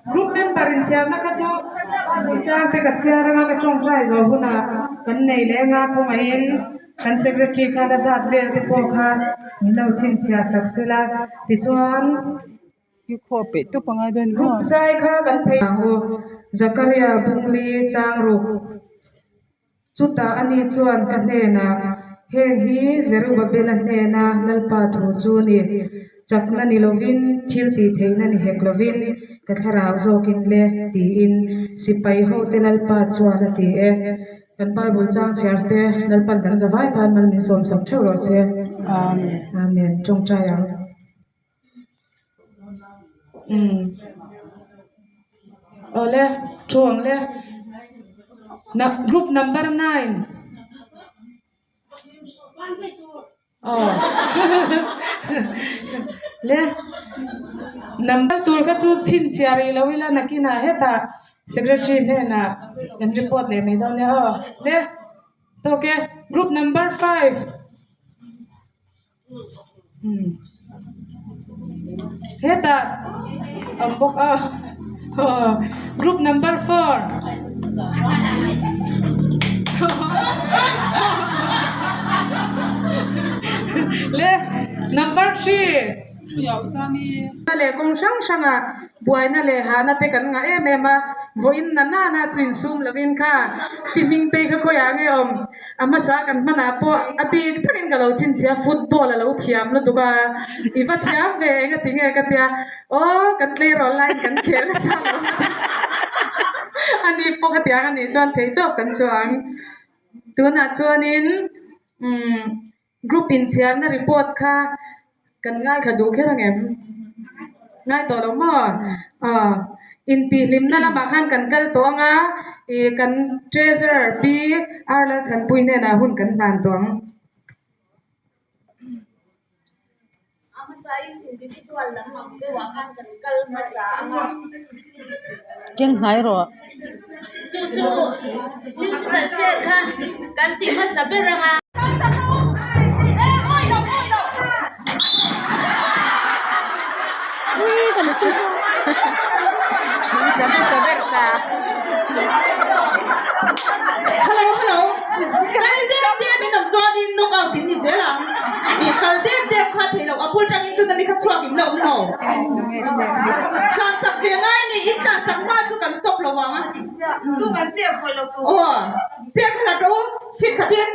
Group member in chhiarna kha chu chang te ka chhiar anga ka tawngtai zawh hunah kan nei leh anga khawngaihin kan secretary khan a zat vel te pawh kha min lo chhinchhiah sak sela tichuan. Group zai kha kan theih ang u Zakaria Bungli Changruk. Chutah ani chuan ka hnenah, Heng hi Zerubabela hnena Lalpa thu chu a ni. Chakna ni lovin, thil tih theihna ni hek lovin, ka thlarau zawkin le, tiin sipai hote Lalpa chuan a ti e. Kan Bible chang chhiar te Lalpan kan zavai tan mal min sawmsak theuh rawh se. Amen. Amen. Tawngtai ang. Umm awle thu ang le na group number nine aw le number tur kha chu chhinchhiah rih lo ila nakinah hetah secretary hnenah kan report leh mai dawn nia aw le tawk e group number five. Hetah awm bawk a aw group number four le number three leh kawng hrang hrangah buaina leh hahna te kan ngah em em a vawiin na nana chu insum lovin kha ti hming te kha khawiah nge awm. A hmasa kan hmanah pawh a bik takin ka lo chhinchhiah a, football a lo thiam lutuk a, i va thiam ve eng a ti nge ka tia, aw kan tleirawl laiin kan khel nasa lo a ni pawh khatiang a nih chuan thei tawp kan chuang. Tunah chuanin umm group inchhiarna report kha kan ngaithla duh kher ang em? Ngai tawh lo maw? Aw, intihhlimna lamah khan kan kal tawh ang a, ih kan treasurer Pi R Lalthanpui hnenah hun kan hlan tawh ang. A hmasain individual lam ang deuhah khan kan kal hmasa ang a. Keng hnai rawh. Chu chu musical chair kha kan ti hmasa ber ang a. Hello hello kal deuh deuh in awm chuanin knock out in ni zel ang ih kal deuh deuh kha theih loh a bul tangin tuna mi kha chhuak in la awm lo tlan chak ve ngai ni in tlan chak hma chu kan stop lo vang a aw chet kha la ṭo fit khatin.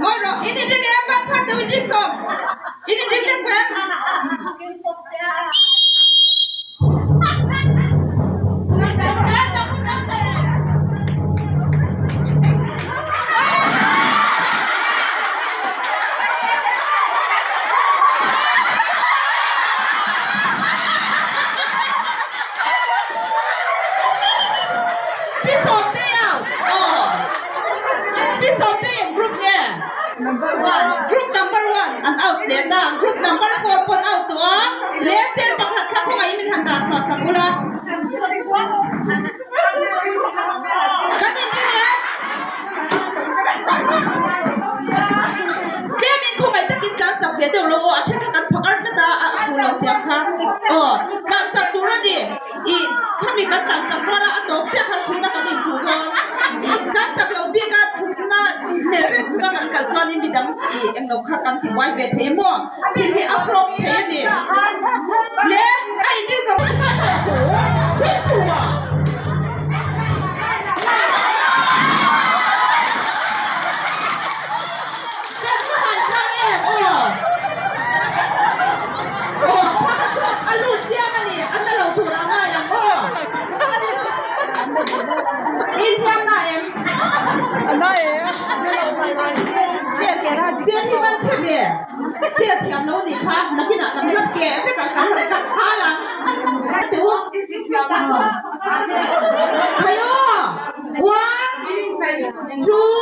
Ngawi rawh, in inring em? Van phar deuh inring sawm. In inring lek em? Pi Sawmtei out aw Pi Sawmtei eng group nge group number one an out leh ta group number four pawn out tawh a leh chair pakhat kha khawngaih in min han dah chhuah sak ula kan in ring e tlem in khawngaih takin tlan chak ve deuh lo aw a then kha kan phakar tlat a a fuh lo siam kha aw tlan chak tur a ni. I khami kan tlan chak rual a, a tawp chiah khan thutna kan inchuh dawn. I tlan chak loh bik a thutna hmel reng chunga kan kal chuanin midang i englo kha kan ti buai ve thei maw? Thil hi a hlawk thei a ni. Le a inring zo kha kha thawh thu thil thu a. Kan va han thlang em aw. Aw thlang chu a lut chiang a ni, a na lo tur a ngai ang aw. In hiam na em? A na e. Chian hi van chhe ve. Chian thiam lo nih kha nakinah kan hlap ke vek ang kan han cut phal ang. Ti u. Thei aw. One, two.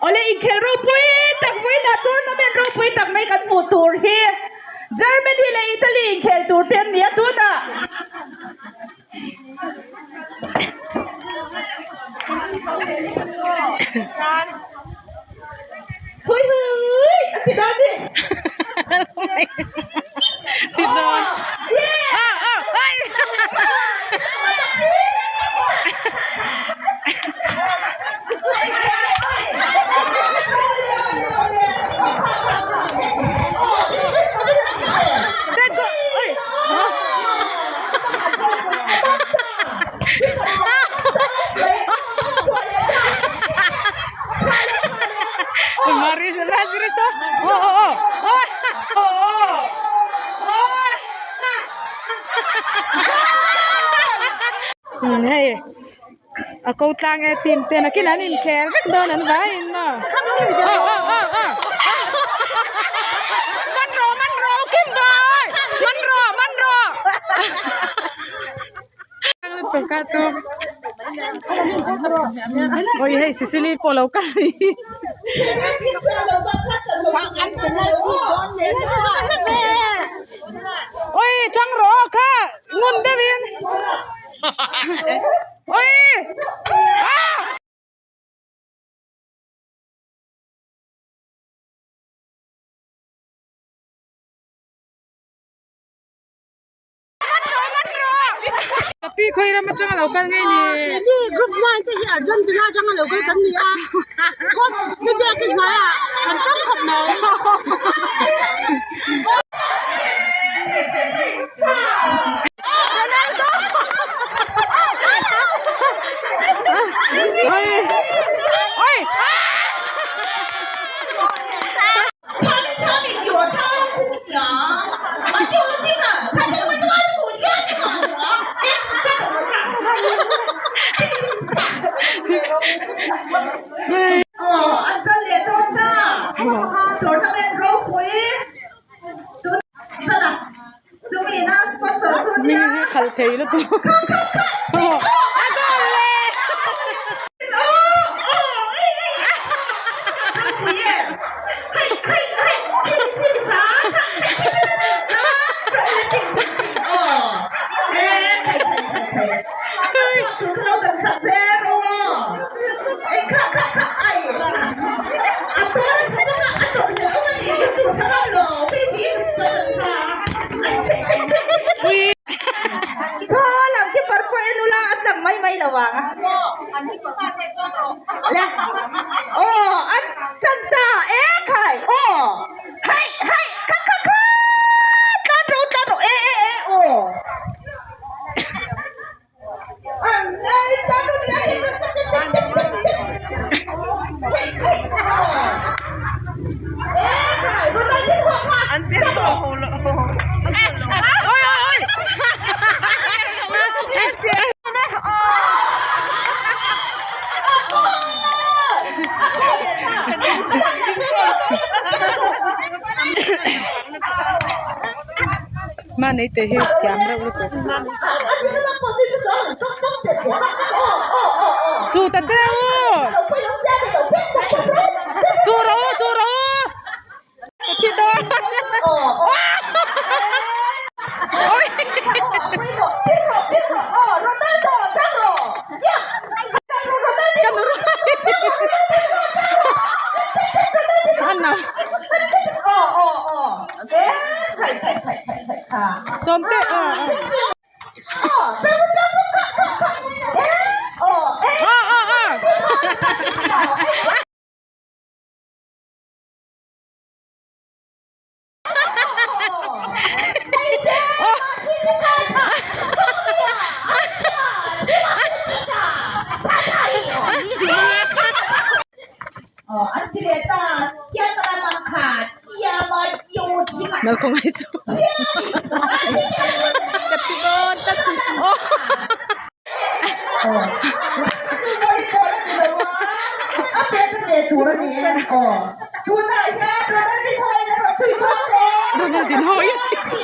Awle inkhel ropui tak vawiinah tournament ropui tak mai kan hmuh tur hi Germany leh Italy inkhel tur te an ni a tunah. Hui hui a ti dawn ni. Ti dawn. Hei a ko tlang e team te nakin an inkhel vek dawn an vaiin maw aw aw aw aw man rawh man rawh kim bai man rawh man rawh lutuk a chu awi hei Sicily pawh lo kal a ni awi tang rawh aw kha ngun deuhin awi ah. Pi khawi ram atanga lo kal ngei ni. Keini group 9 te hi Argentina atanga lo kal kan ni a. Coach pi biakin hnuaiah kan tang khawp mai. Ronaldo. Oi. Oi. Mi hi khalh thei lutuk a goal le. Mahni te hi thiam reuh lutuk chu ta che u chu rawh u chu rawh u ka thi dawn awi. Sawmte ah ah ah ah Malkawng ai chu ka ti dawn ta Donald in hawi a ti chu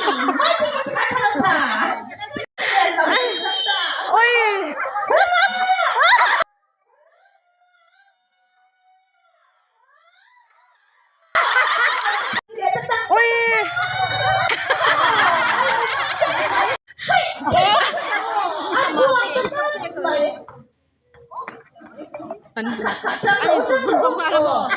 oi oi an an in chhun chhun nghal a maw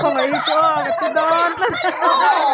Khawngaih hi chu aw ka ti dawn tlat ka ti dawn.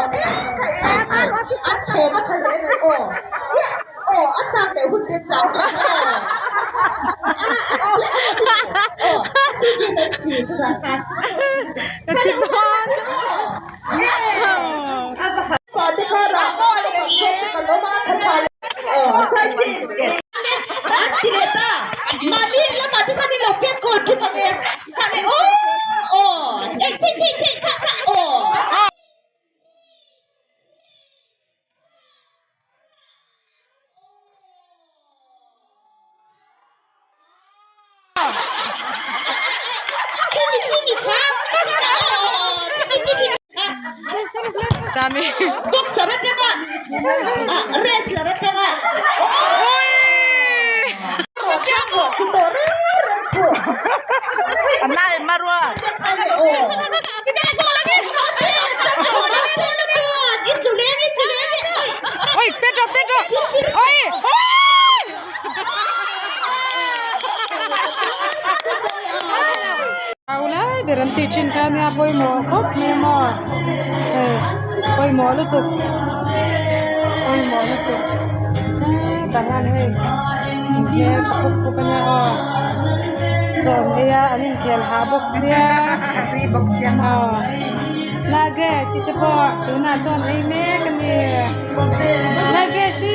Chami. Oi, Pedro, Pedro. Oi, oi. ber an tih thin kha ania pawimawh khawp mai a maw hei pawimawh lutuk pawimawh lutuk hetah hian hei inkhel tha pup pup ania aw chaw an ei a an inkhel hah bawk sia aw nage tih te pawh tunah chuan ei mek a ni nage si.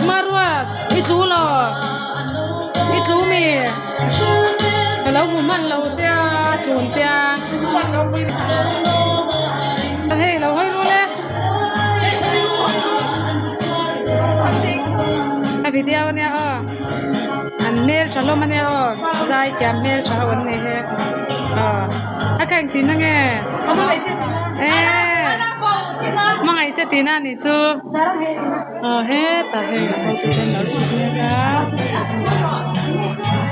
Maruat i tlu lo i tlu mi ka lo hmu hman lo che a tlun te a hei lo hawi ru le a video ania aw an hmel tha hlawm ania aw zai thiam hmel tha ho an nei he aw. A ka engtin ange eee hmangaih che tihna anih chu aw hetah hei ho chu hian lo chhuk mek a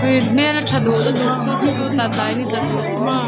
hei hmel a tha duh lutuk sut sut a tlai ni tla tur chu maw.